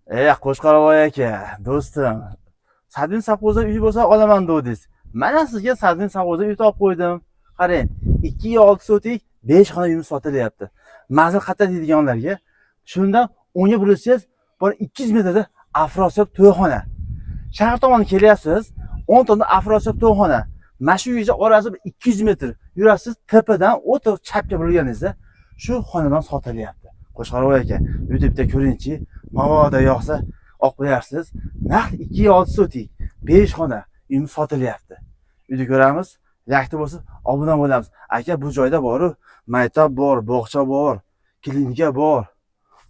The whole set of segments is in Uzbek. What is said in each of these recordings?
Qo'chqorboy aka, do'stim. Sadin sovxozda uy bo'lsa olaman dedingiz. Mana sizga Sadin sovxozda uy topib qo'ydim. Qarang, 2.6 sotik 5 xona uyimiz sotilyapti. Manzil qayerda deydiganlarga, shundan o'ngga burilsangiz, bor 200 metrda Afrosiyob to'yxona. Shahar tomon kelyapsiz, o'ng tomonda Afrosiyob to'yxona. Mana shu uyga orasi 200 metr yurasiz, tepadan o'ta chapga burilganingizda shu xonadon sotilyapti. Qo'chqorboy aka, uyda bitta ko'ringchi, mabodo yoqsa olib qo'yarsiz. Naqd 2.6 sotik 5 xona uyimiz sotilyapti. Uyda ko'ramiz, yakti bo'lsa obuna bo'lamiz. Aka, bu joyda boru maktab bor, bog'cha bor, klinika bor,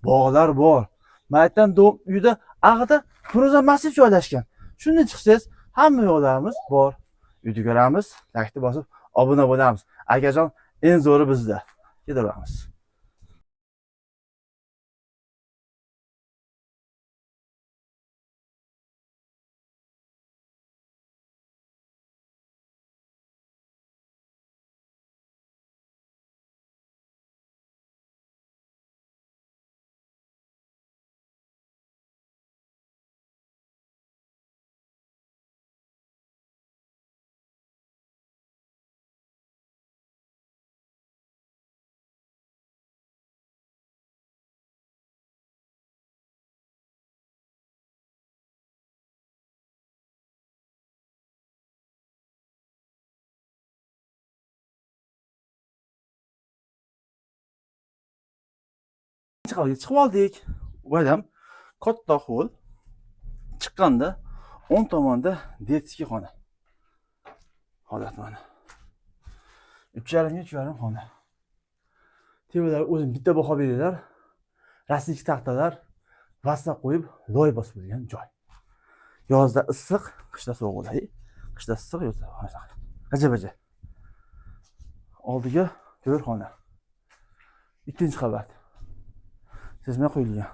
bog'lar bor. Maktab uyda ag'ida Firuza massiv joylashgan. Shunday chiqsangiz, hamma yo'llarimiz bor. Uyda ko'ramiz, laykni bosib obuna bo'lamiz. Akajon, eng zo'ri bizda. Ketaveramiz. Chiqib oldik. Bu ham katta hol. Chiqqanda o'ng tomonda detskiy xona. Holat mana. 3,5 ga 3,5 xona. Tevalar o'zim bitta baho beringlar. Raslik taxtalar vassa qo'yib loy bosib qo'yilgan joy. Yozda issiq, qishda sovuq bo'ladi. Qishda issiq, yozda g'aja-baja. Oldiga 4 xona. 2-chi qavat. Sezma qo'yilgan.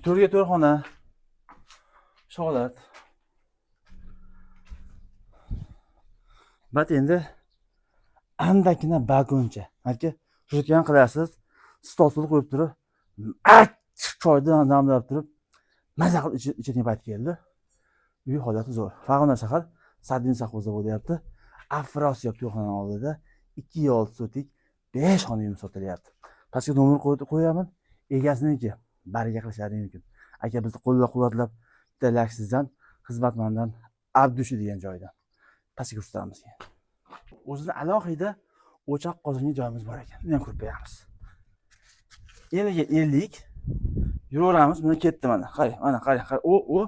4 ga 4 xona. Sholat. Bat endi andakina balkoncha. Aka, shutgan qilasiz, stol qo'yib turib, achchiq choyni damlab turib, maza qilib ichadigan payt keldi. Uy holati zo'r. Farg'ona shahar Sadin sovxozida bo'lyapti. Afrosiyob to'yxonaning oldida 2.6 sotik 5 xona uyimiz sotilyapti. Pastga nomer qo'yaman. Egasiniki baraka qilishlari mumkin. Aka, bizni qo'llab-quvvatlab bitta like sizdan, xizmatmandan Abdushi degan joydan. Pastga ko'rsatamiz. O'zini alohida o'choq qozonga joyimiz bor ekan. Uni ham ko'rib qo'yamiz. 50 ga 50 yuraveramiz. Mana ketdi mana. Qarang, mana qarang, qarang. O.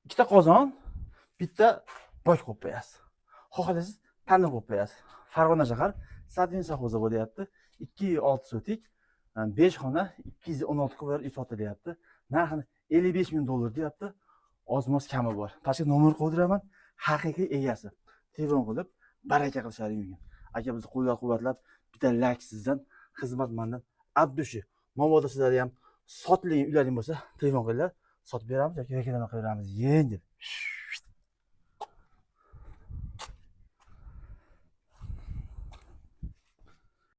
Ikkita qozon, bitta boy qo'yib qo'yasiz. Xohlasangiz tandir qo'yib qo'yasiz. Farg'ona shahar Sadin sovxozi bo'lyapti. 2.6 sotik, 5 xona, 216 kvadrat uy sotilyapti. Narxini 55 ming dollar deyapti. Oz-moz kami bor. Pastga nomer qo'ydiraman. Haqiqiy egasi. Telefon qilib baraka qilishlari mumkin. Aka, bizni qo'llab-quvvatlab bitta like sizdan, xizmat mandan Abdushi. Mabodo sizlarda ham sotilgan uylaring bo'lsa, telefon qilinglar, sotib beramiz yoki reklama qilib beramiz. Yengil.